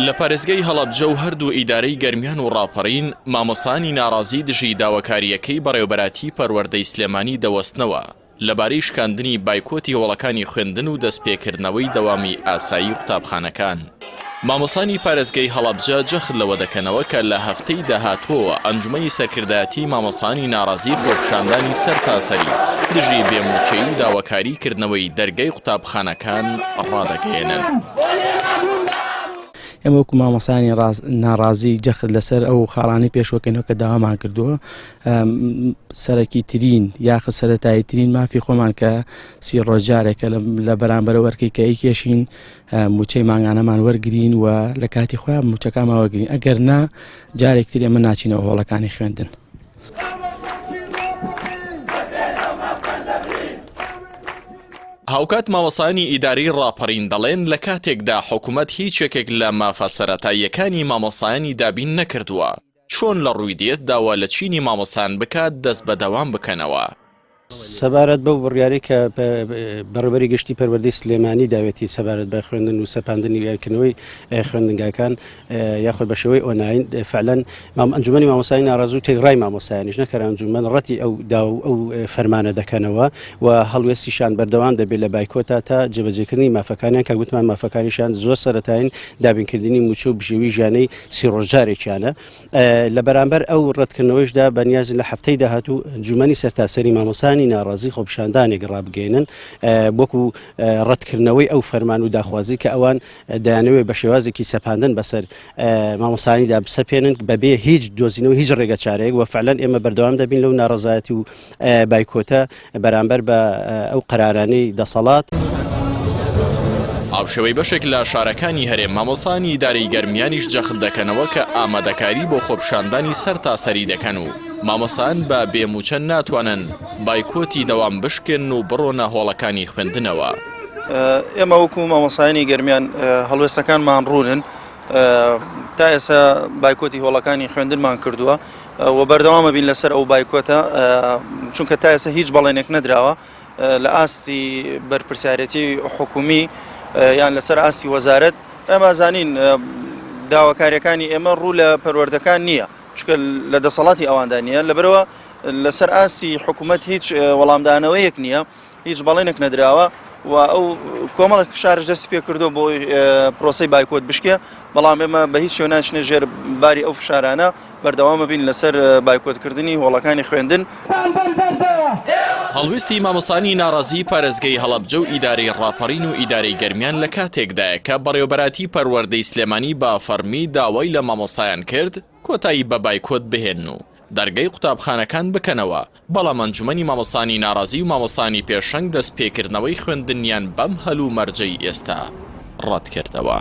لە پارێزگای هەڵەبجە و هەردوو ئیدارەی گەرمیان و ڕاپەڕین، مامۆستایانی ناڕازی دژی داواکارییەکەی بەڕێوەبەرایەتی پەروەردەی سلێمانی دەوەستنەوە لەبارەی شکاندنی بایکۆتی هۆڵەکانی خوێندن و دەستپێکردنەوەی دەوامی ئاسایی قوتابخانەکان. مامۆستایانی پارێزگای هەڵەبجە جەخت لەوە دەکەنەوە کە لە هەفتەی داهاتووەوە ئەنجومەنی سەرکردایەتی مامۆستایانی ناڕازی خۆپیشاندانی سەرتاسەری دژی بێ مووچەیی و داواکاری کردنەوەی دەرگای قوتابخانەکان ڕادەگەیەنن. ئێمە وەکو مامۆستایانی ناڕازی جەخت لەسەر ئەو خاڵانەی پێشوەکەینەوە کە داوامان کردووە سەرەکی ترین یاخە سەرەتایی ترین مافی خۆمان کە سی ڕۆژ جارێکە لە بەرامبەر وەرکەی کە ئەیکێشین موچەی مانگانەمان وەرگین و لە کاتی خۆیان موچەکانمان وەرگین ئەگەر نا جارێکتر ئێمە ناچینەوە هۆڵەکانی خوێندن. هاوکات مامۆستایانی ئیدارەی ڕاپەڕین دەڵێن لە کاتێکدا حکومەت هیچ یەکێک لە مافە سەرەتاییەکانی مامۆستایانی دابین نەکردووە، چۆن لە ڕووی دێت داوا لە چینی مامۆستایان بکات دەست بە دەوام بکەنەوە؟ سەبارەت بەو بڕیارەی کە بەڕێوەبەری گشتی پەروەردەی سلێمانی داوێتی سەبارەت بە خوێندن و سەپاندنی یانکردنەوەی خوێندنگاکان یاخود بە شێوەی ئۆنلاین فعلەن مام ئەنجومەنی مامۆستای ناڕازی و تێکڕای مامۆستایانیش نەکەر ئەنجومەن ڕەتی ئەو دا و ئەو فەرمانە دەکەنەوە و هەڵوێستیشان بەردەوام دەبێت لە بایکۆتا تا جێبەجێکردنی مافەکانیان کە گوتمان مافەکانیشان زۆر سەرەتاین دابینکردنی مووچە و بژێوی ژیانەی سی ڕۆژ جارێکیانە لە بەرامبەر ئەو ڕەتکردنەوەیشدا بەنیازین لە هەفتەی داهاتوو ئەنجومەنی سەرتاسەری مامۆستایانی ناڕازی خۆپیشاندانێک ڕابگەیەنن وەکو ڕەتکردنەوەی ئەو فەرمان و داخوازی کە ئەوان دەیانەوێت بە شێوازێکی سەپاندن بەسەر مامۆستایانیدا بسەپێنن بەبێ هیچ دۆزینەوە هیچ ڕێگە چارەیەک و فعلەن ئێمە بەردەوام دەبین لەو ناڕەزایەتی و بایکۆتە بەرامبەر بە ئەو قەرارانەی دەسەڵات. هاوشێوەی بەشێک لە شارەکانی هەرێم، مامۆستایانی ئیدارەی گەرمیانیش جەخت دەکەنەوە کە ئامادەکاری بۆ خۆپیشاندانی سەرتاسەری دەکەن و مامۆستایان بە بێ مووچە ناتوانن بایکۆتی دەوام بشکێنن و بڕۆنە هۆڵەکانی خوێندنەوە. ئێمە وەکو مامۆستایانی گەرمیان هەڵوێستەکانمان ڕوونن، تا ئێستا بایکۆتی هۆڵەکانی خوێندنمان کردووە و بەردەوامە بین لەسەر ئەو بایکۆتە چونکە تا ئێستا هیچ بەڵێنێک نەدراوە لە ئاستی بەرپرسیارەتی حکومی یان لەسەر ئاستی وەزارەت ئێمە زانین داواکاریەکانی ئێمە ڕوو لە پەروەردەکان نییە چونکە لە دەسەڵاتی ئەواندا نییە لەبەرەوە لەسەر ئاستی حکوومەت هیچ وەڵامدانەوەیەک نییە هیچ بەڵێنێک نەدراوە و ئەو کۆمەڵێک فشارش دەستی پێ کردو بۆ پرۆسەی بایکۆت بشکێ بەڵام ئێمە بە هیچ شێوە ناچنە ژێر باری ئەو فشارانە بەردەوامە بین لەسەر بایکۆتکردنی هۆڵەکانی خوێندن. هەڵوێستی مامۆستایانی ناڕازیی پارێزگای هەڵەبجە و ئیدارەی ڕاپەڕین و ئیدارەی گەرمیان لە کاتێکدایە کە بەڕێوەبەرایەتی پەروەردەی سلێمانی بە فەڕمی داوای لە مامۆستایان کرد کۆتایی بە بایکۆت بهێنن و دەرگای قوتابخانەکان بکەنەوە، بەڵام ئەنجومەنی مامۆستایانی ناڕازی و مامۆستایانی پێشەنگ دەستپێکردنەوەی خوێندنیان بەم هەلومەرجەی ئێستا ڕەتکردەوە.